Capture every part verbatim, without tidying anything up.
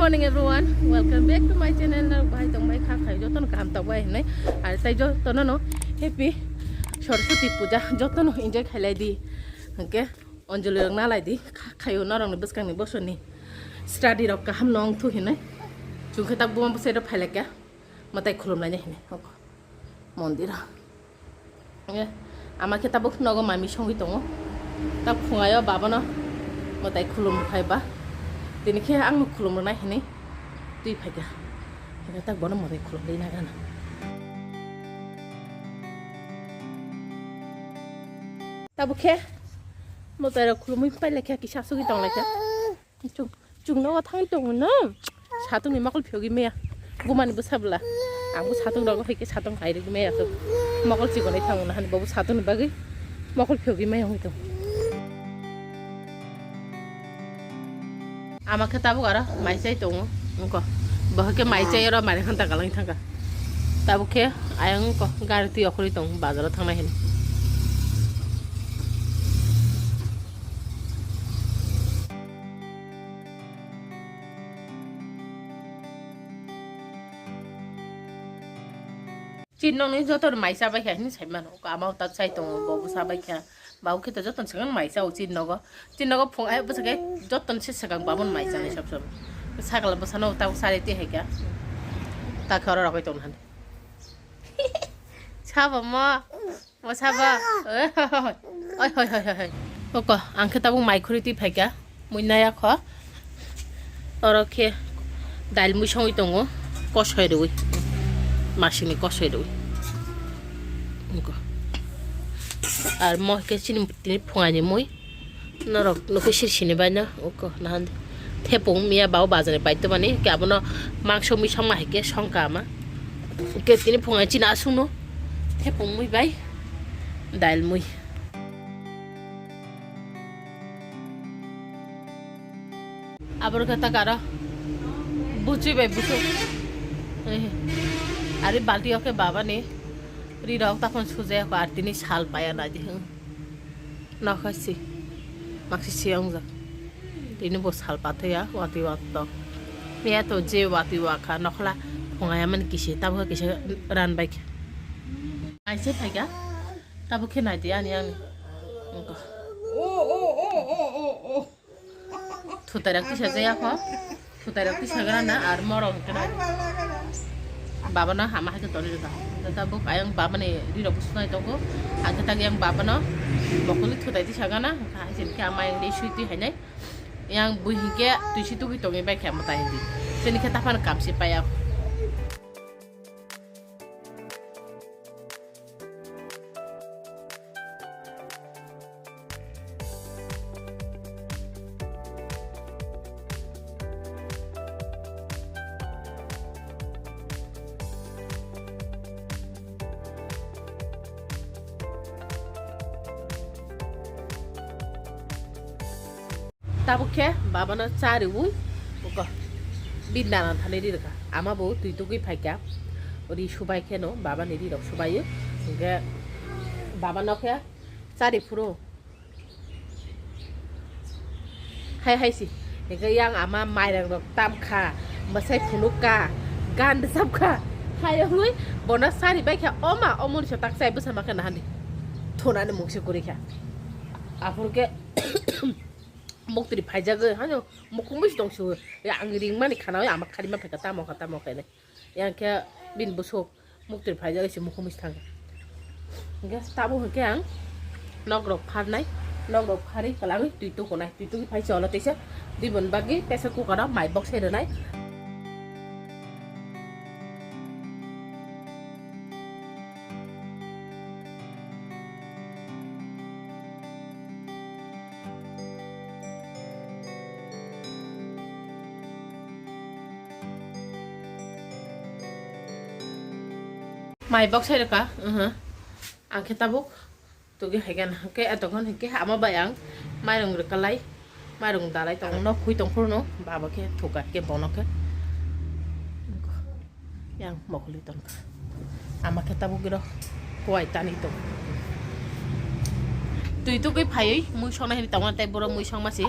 Morning everyone, welcome back to my channel. Norok bahai tongbai kha khai jotono kaham tokbai hinwi. Ar tai jotono no happy Saraswati puja jotono enjoy khailai di. Hwnkhe Anjali rok nalai di, kha-, khayo norokni bwskangni bosoni study rok kaham no wng thu hinwi. Chwng khe tak buma bwsai rok phailai kha, mwtai khulumlaina hinwi. Mondir o. Nge, ama khe tabuk nogo mami songwi tongo. Ta phungayo babano mwtai khulum phaiba. Tini khe angno khulum rwnai hinwi twi phaikha. Hingkhe tak bono mwtai khulum rwi nagana. Tabuk khe mwtai rok khulumwi pailai kha, kisa asugwi tonglaikha. Chwng, chwng nogo thangwi tongo no. Satungni mokol phiyogwi maya. Bumani bwsa bwla. Ang bo satung rogo hai khe satung kairwgwi maya khe. Mokol chikonai thango na hani bobo satungni bagwi mokol phiyogwi maya wngwi tongo. Ama khe tabuk aro mai chai tongo. Wngkha. Bo hai khe mai chai oro mari hanta galang thangkha. Tabuk khe ayang wngkha gari twi okhorwi tongo bazaro thangnai hinwi. Chini nokni joto mai chabai kha hinwi sai mano. Ama tak chai tongo, bo bo chabai kha. Babo khe to joto swkang mai chao chini nogo. Chini nogo phung ai bwswk khe joto se swkang babon mai chanai sob sob. Sakala bwsano tak chari ti hai kha. Tak oro rogoi tong han. Sabo mo. Mo sabo. Oi, hoi, hoi, hoi, hoi. Oko, ang khe tabuk mai khuri twi phaikha. Mui naya kho. Oro khe dail mui songwi tongo. Kosoi rwi. Masini kosoi rwi. Oko. Ar mo khe chini tini phungaini mui. Norok nukhe sir sini bai no, oko, nahan thepung miya bau bazani bai to mani, ke abono mangso mui songma hai khe songka ama. Ke tini phunga chini asung no thepung mui bai dail mui. Aboro khe ta karo buchui bai busu. Eh, ari balti o khe babani ri rok takhon sujaya ko ar tini sal paya nai di. Nokha si. Maksi si wngjak. Tini bo sal pathaya, watwi wattok. Miya to je watwi wakha, nokhla phungaiyamani kisi, tabukhe kisa ran baikha. Aise phaikha, tabukhe naidi ani ani. Wngkha. Thutai rok tisa jaya kho. Thutai rok tisa gana na ar morok hwnkhe na. Baba no hama hai khe tonwi rwkha. Tata buk ayang baba ni ri rok bwswk nai tongo. Hwnkhe tak yang baba no bokol ni thutai tisa gana. Hwnkhe hai se khe ama yang de sui twi hai nai. Yang bui hinkhe twi si tugui tongwi bai khe ama tai hindi. Chini khe taphano kam se paya. Tabuk khe babano cha riwi, uko bini nanan thani ri rwkha. Ama bo twi tugwi phaikha, ri subai kheno babani ri rok subai. Hinkhe babano khe cha ri phuru hai hai si. Hinkhe yang ama mairang rok tam kha, mwsai phunuk kha, gan rwchap kha. Hai wngwi bono cha ri bai kha, oma omoni so tak chai bwsa ma khe nahani thunani mungsi kwrwi kha. Aphuru khe muktri phaijagwi, hano mukhung bai si tong si, ang ringmani khana, ama kharima phaikha, tamo kha, tamo kha hinwi. Yang khe bini bwswk muktri phaijagwi si mukhung bai si thangkha. Hingkhe tabuk hwnkhe ang nok rok pharnai, nok rok pharwi kwlangwi twi tukunai, twi tukwi phai cholo teisa, dibon bagwi pressure cooker o mai bok sai rwnai. Mai bok sai rwkha, aha. Ang khe tabuk tugwi hai gana. Hwnkhe etokon hwnkhe ama bai ang mairung rwkalai, mairung dalai tong. Nok khui tong phuru no baba khe thuka khe bono khe. Yang mokoli tongkha. Ama khe tabuk giro kuai tani tong. Twi tugwi phaiwi mui songna hini tongo tei boro mui songma si.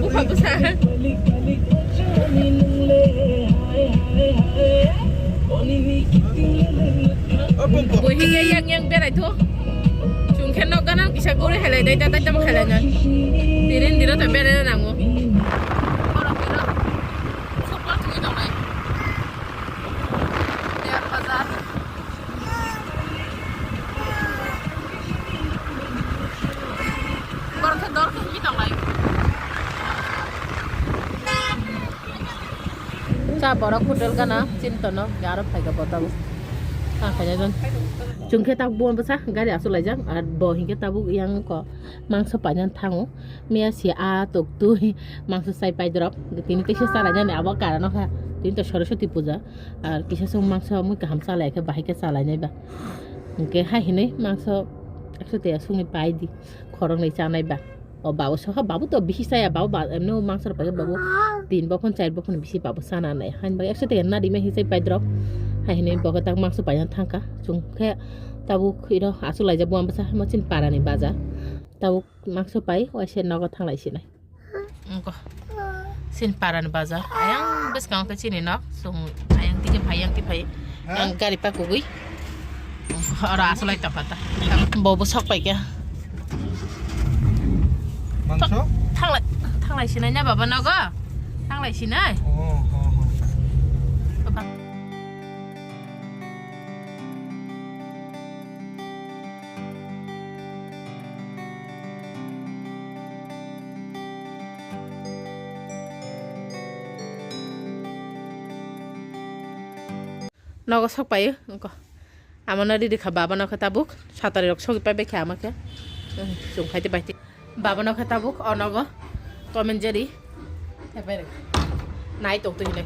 Bupha bwsa. Bui hingke yang yang berai tho. Chwng khe nok gana kisa guri helai dai, dai, dai, tamo helai na. Tirin diro ta berai nango. Borok diro. Sokol tungwi tongnai. Dear Hazar. Borok khe dor khe hi tonglai. Cha borok hotel gana chintono aro phaiga botabo. Ang khaina jon. Chwng khe tabuk bo bwsa gari aswk laijak ar bo hinkhe tabuk yang ko mangso paina thango. Miya si a tok twi mangso sai paidrop. Tini teisa chalainani abo karon kha. Tini to Saraswati puja. Ar kisa song mangso mui kaham chalai khe bahai khe chalainai ba. Hingke hai hinui mangso ekso teya songni pai di, khoroknwi chanai ba. O babu soha, babu to bisi chaya, babu ba, emno mangso rok pai babu tin bokhon, char bokhon bisi babu sana nai. Hain ba ekso teya na di me hisai pai drop. Hai hinui bogo tak mangso paina thangka. Chwng khe tabuk iro aswk laijak bo bwsa, mo chini parani bajar. Tabuk mangso pai, waisa nogo thanglai sinai. Wngkha. Chini parani bajar. Ayang bwskango khe chini nok. Chwng ayang twi phai, ayang twi phai. Ha? Yang gari pakugwi. Oro asolai tongkha ta. Bobo sok pai kha. Mangso? Thanglai, thanglai sinai na baba nogo? Thanglai sinai? Oh, ho, ho. Baba. Nogo sok paio, wngkha. Amano riri kha, baba no khe tabuk satari rok sogwi pai bai kha ama khe. Chwng khai te bai te. Baba no khe tabuk o nogo Tom and Jerry. Nai tong twi hinai.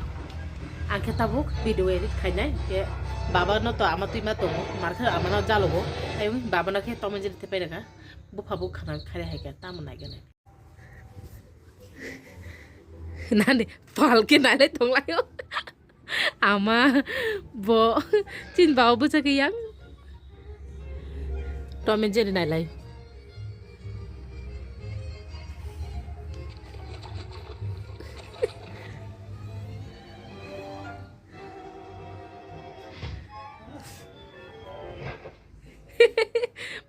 Ang khe tabuk video edit khainai. Khe baba no to ama twi ma tongo. Mar khe ama no jalogo. Ayung baba no khe Tom and Jerry te pai rega. Bupha buk khana khai hai khe tamo nai gana. Nani pal khe nailai tonglaio. Ama bo chin bao bwsa khe yang. Tom and Jerry nailai.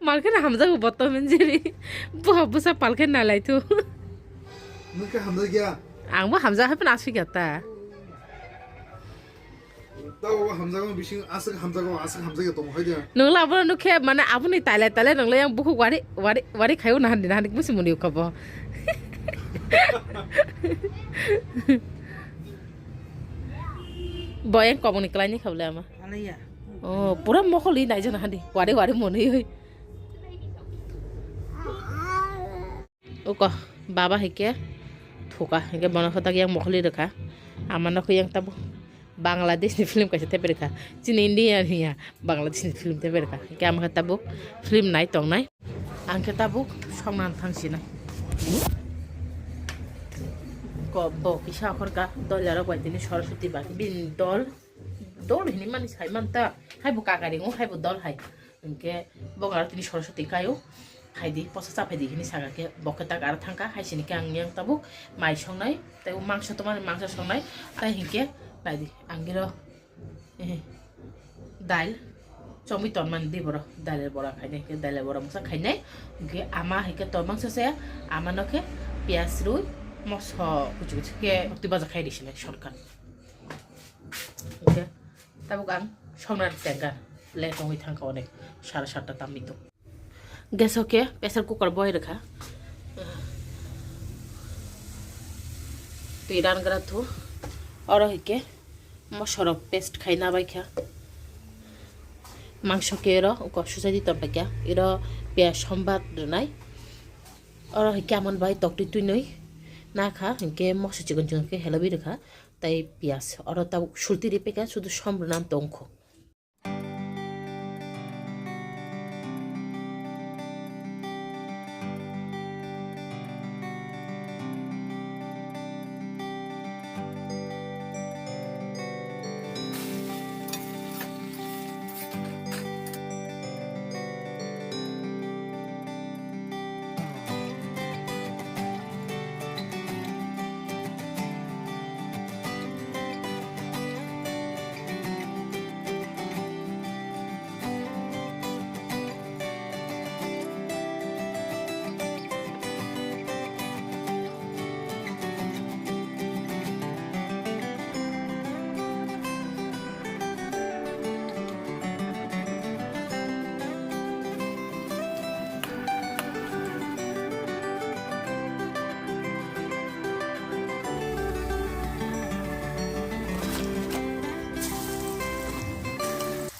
Malkheno hamjago bo Tom and Jerry. Bo bwsa palkhe nailai thu. Nwng khe hamjakya? Ang bo hamjak hai phano aswk ya ta. Tao hamjago bising aswk hamjago, aswk hamjakya tongmo hai de. Nwng la abono nukhe mane aboni tailai tailai nwng la yang bukhuk wari wari wari khaio na handi na handi musi muni ukha bo. Bo yang komoni kwlaini kha bole ama. Alaiya. Oh, pura mokol i naijana hadi. Wari wari moni oi. Uko baba hike thuka hike bono kho tak yang mokol i rwkha. Amano kho yang tabo Bangladesh ni film kaisa tepe rwkha. Chini India ni ya Bangladesh ni film tepe rwkha. Hike ama khe tabuk film nai tongnai. Ang khe tabuk songnan thang sinai. Ko bo kisa akhor ka dol yarok bai tini Saraswati ba bin dol. Dol hini mani sai man ta, hai bo kakari ngo, hai bo dol hai. Hingke bo garo tini Saraswati kayo, hai di, posa cha phai di hini saka khe, bo khe tak aro thangka, hai sini khe ang yang tabuk mai songnai, tei mangso tomani mangso songnai, tei hingke nai di, ang giro, eh, dail, chomui tonmani di borok, dail bora khainai, hingke dail bora masa khainai, hingke ama hingke to mangso se, ama no khe piyaj rui, moso kuchu kuchu khe, twi baja khai di sinai sorkar. Hingke tabuk ang songna tenga le tongwi thangkha onek sara satta tamni to. Gas o khe pressure cooker boi rwkha. Twi rangra thu oro hike mosorok paste khai nabaikha. Mangso khe oro kok susaidi tonbaikha. Iro piyaj sombar rwnai. Oro hike amon bai toktwi twinwi nakha hingke moso chikon chikon khe helobwi rwkha. Tei piyaj oro tabuk sulti ripeka sudu som rwna tongkho.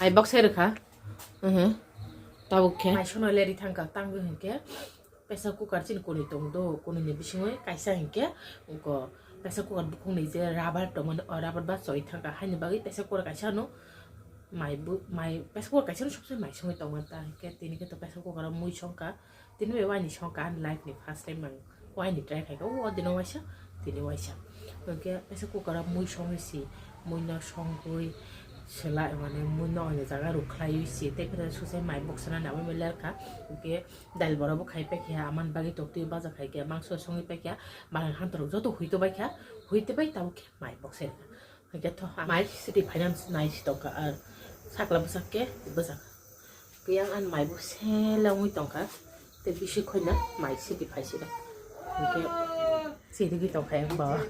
Ai bok sai rwkha. Mhm. Tabuk khe. Ai sono leri thangka, tangwi hinkhe pressure cooker chini kuni tong do, kuni ni bisingwi kaisa hinkhe ko pressure cooker bukhung ni je rubber tongmani, o rubber ba choi thangka, haini bagwi pressure cooker kaisa no mai bu-, mai pressure cooker kaisa no sobse mai songwi tongmani ta hinkhe tini khe to pressure cooker o mui songkha. Tini bai waini songkha ani life ni first time ang waini try khaikha, o dino waisa, tini waisa. Hwnkhe pressure cooker o mui songwi si, mui no songwi swlai mane mui no oini jaga rwkhlaiwi si, tei phano suse mai boksa nani abo lerkha. Hwnkhe dail bora bo khai paikha, amani bagwi toktwi baja khaikha, mangso songwi paikha, bahan hantorok joto hui to baikha, hui tei bai tabuk khe mai boksa rwkha. Hwnkhe to ang mai sidi finance nai si tongkha, ar sakla bwsak khe bwsak. Kuyang ani mai bo sele wngwi tongkha, tei bisi khoina mai sidi phai sidi. Hwnkhe sidi tongkha yang bawa.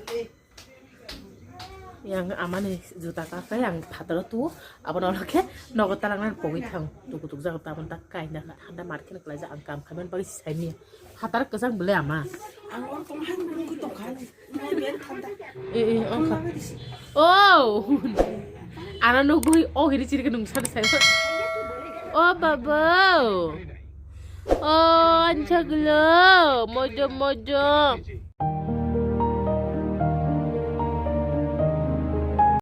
Yang amani juta kakai ang phataro tu, abono khe nogo talangna pogwi thang, tuku tukjak tabon ta kaina thanda market kwlaijak ang kam khaimani bagwi saimanya. Phatar kwchang bwle ama. Ang oro tong hai nungwi tongkha. Eh, eh, oh, kha. Oh! Ano nugui, oh, gini chiri ke nung sar sai. Oh, babo. Oh, ancha gulo. Mojo, mojo.